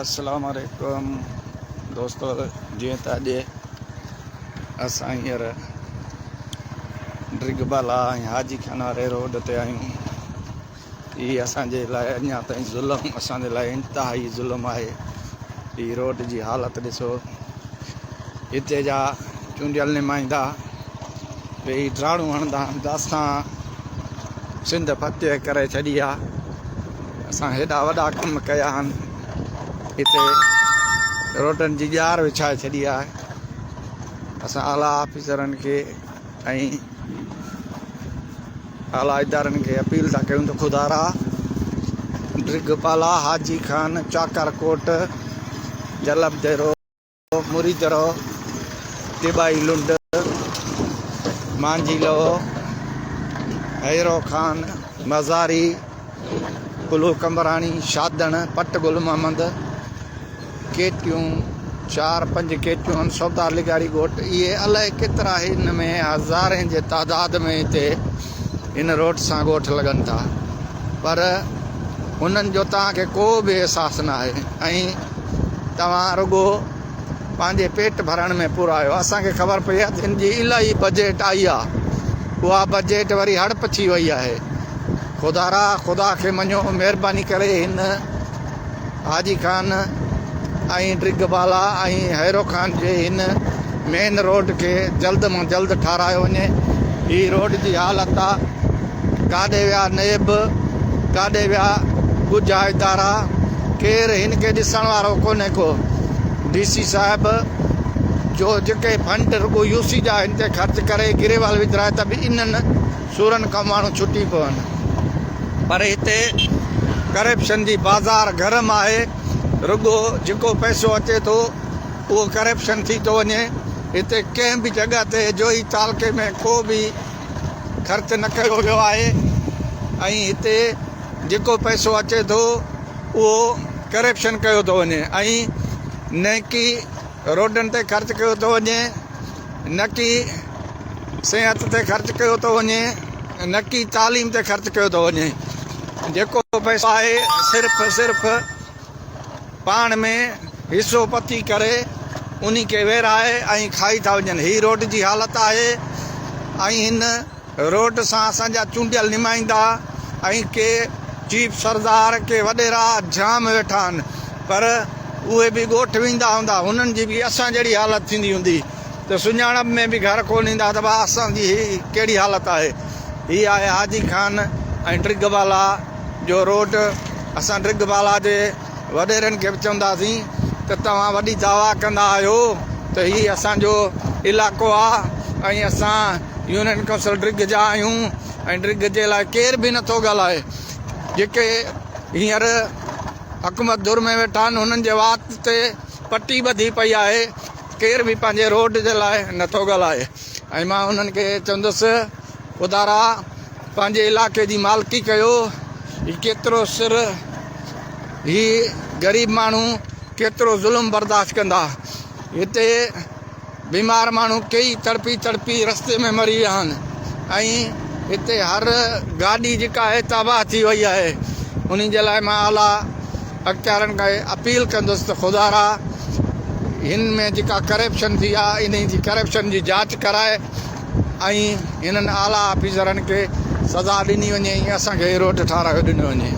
السلام عليڪم دوستو جيئن ته اڄ اسان هينئر ڊرگھ بالا ۽ حاجي خان واري روڊ تي آهيون. هي اسان جي لاء اڃا تائين ظلم اسان جي لاء انتهائي ظلم آهي. هي روڊ جي حالت ڏسو. هتي جا چونڊيل نمائندا ويهي ڊاڙون هڻندا آهن ته اسان سنڌ فتح ڪري ڇڏي آ، اسان هيڏا وڏا ڪم ڪيا آهن، هتي روڊن جي ڄار وڇائي ڇڏي آهي. اسان اعليٰ آفيسرن کي ۽ اعليٰ ادارن کي اپيل ٿا ڪيون ته خدارا ڊرگھ پالا، حاجي خان، چاڪر ڪوٽ، جلب ديرو، مريدرو، ٽٻائي لنڊ، مانجهي لوهه، هيرو خان، مزاري، ڪلهو قمبراڻي، شادڻ، پٽ گل محمد، ڪيٽيون، چار پنج ڪيٽيون آهن، سودار لغاري ڳوٺ، اهي الائي ڪيترا هن ۾ هزارين جي تعداد ۾ هتي هن روڊ سان ڳوٺ لڳن ٿا پر انهن جو توهان کي ڪو به احساس نه آهي ۽ توهان رڳو پنهنجي پيٽ ڀرڻ ۾ پورا آهيو. اسان کي خبر پئي آهي ته هن جي الاهي بجيٽ آئي آهي، اها بجيٽ وري هڙپ ٿي وئي آهي. خدارا خدا کي مڃو، مهرباني ڪري هن حاجي خان ۽ ڊرگهه بالا ۽ هيرو خان جي هن مين روڊ کي جلد مان جلد ٺارايو وڃي. هي روڊ جي حالت آ. ڪاڏي ويا نيب، ڪاڏي ويا ڳجها ادارا، ڪير هن کي ڏسڻ وارو ڪونهي ڪو. ڊي سي صاحب جو جيڪي فنڊ رڳو يو سي جا هن تي خرچ ڪري گريوال وڌرائي ته به انهن سورن کان ماڻهو ڇٽي پون. پر هتي ڪرپشن جي بازار گرم آهي، رڳو جيڪو پئسو اچي ٿو اهو ڪرپشن ٿي ٿو وڃي. هتي ڪنهن به جڳهه تي جوهي تعلقي ۾ ڪو به خرچ نه ڪيو ويو آهي ۽ هتي جيڪو پئسو اچي ٿو اهو ڪرپشن ڪيو ٿو وڃي ۽ نه ڪي روڊن تي خرچ ڪيو ٿو وڃي نه ڪي صحت تي خرچ ڪيو ٿو وڃي نه ڪي تعليم تي خرچ ڪيو ٿو وڃي جيڪو پئسو آهي صرف صرف پاڻ ۾ حصو پتي ڪري انهي کي ويرهائي ۽ کائي ٿا وڃن. هي روڊ جي حالت آهي ۽ هن روڊ سان اسان جا چونڊيل نمائندا ۽ ڪي چيف سردار ڪي وڏيرا جام ويٺا آهن پر اهي به ڳوٺ ويندا هوندا هنن جي به اسان جهڙي حالت ٿيندي هوندي ته سڃاڻپ ۾ به گهر ڪونه ايندا ته ڀا اسان جي هي ڪهڙي حالت آهي. هي آهي حاجي خان ۽ ڊرگهه بالا جو روڊ. اسان ڊرگهه بالا جي وڏيرن کي به چونداسين ته توهان وڏي دعويٰ ڪندا آهيو ته هي اسان جو علائقو آهي ۽ اسان يونين ڪائونسل ڊرگهه جا آهيون ۽ ڊرگهه جي لاء ڪير به نٿو ڳالهائي. جيڪي هينئر حڪومت ڌر ۾ ويٺا آهن انهن جي وات تي پٽي ٻڌي پئي آهي. ڪير به پنهنجي روڊ جي لاء نٿو ڳالهائي ۽ مان انهن کي چوندس خدارا پنهنجي علائقي جي مالڪي ڪيو هي ڪيترو سر هي غريب ماڻهو ڪيترو ظلم برداشت ڪندا هتي بيمار ماڻهو ڪيئي تڙپي تڙپي رستي ۾ مري ويا آهن ۽ هتي هر گاڏي جيڪا آهي تباهه ٿي وئي آهي انهي جي لاء مان اعليٰ اختيارن کي اپيل ڪندس ته خدارا هن ۾ جيڪا ڪرپشن ٿي آهي انهي جي ڪرپشن جي جاچ ڪرائي ۽ هنن اعليٰ آفيسرن کي سزا ڏني وڃي ۽ اسان کي روڊ ٺارايو ڏنو وڃي.